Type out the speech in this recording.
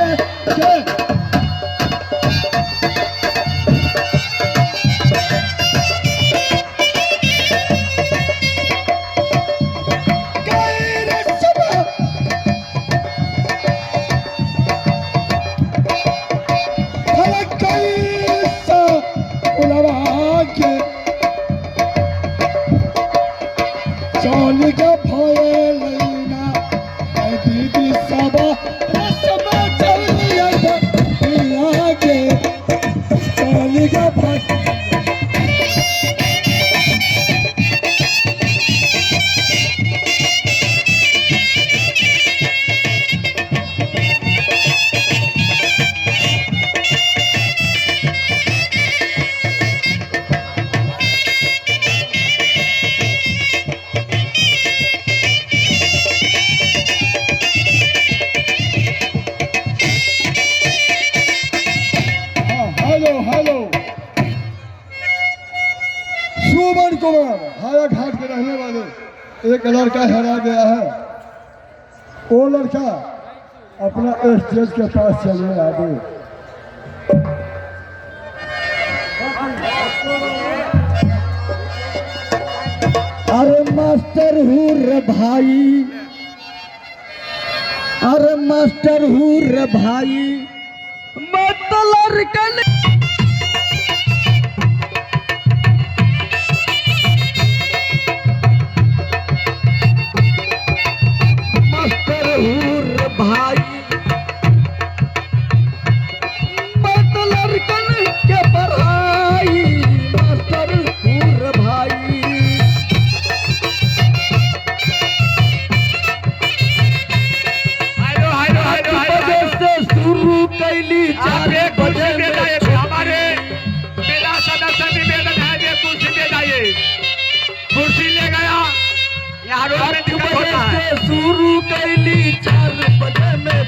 के। Hello hello, Suman Kumar Hayaghat के रहने वाले एक लड़का हरा गया है। वो लड़का अपना स्टेज के पास चले आगे। अरे मास्टर हूँ रे भाई, अरे मास्टर हूँ रे भाई, मैं तो लड़कन। मास्टर हूँ रे भाई, मैं तो लड़कन के पढ़ाई। मास्टर हूँ रे भाई। हेलो हेलो हेलो आठ बजे हेलो। से शुरू कैली, आप 4 एक कुर्सी बजे दे में जाइए। हमारे मेला सदस्य निवेदन है, ये कुर्सी दे जाइए। कुर्सी ले गया, यहाँ रोड में 8 दिक्कत बजे होता है। से शुरू कैली, 4 बजे में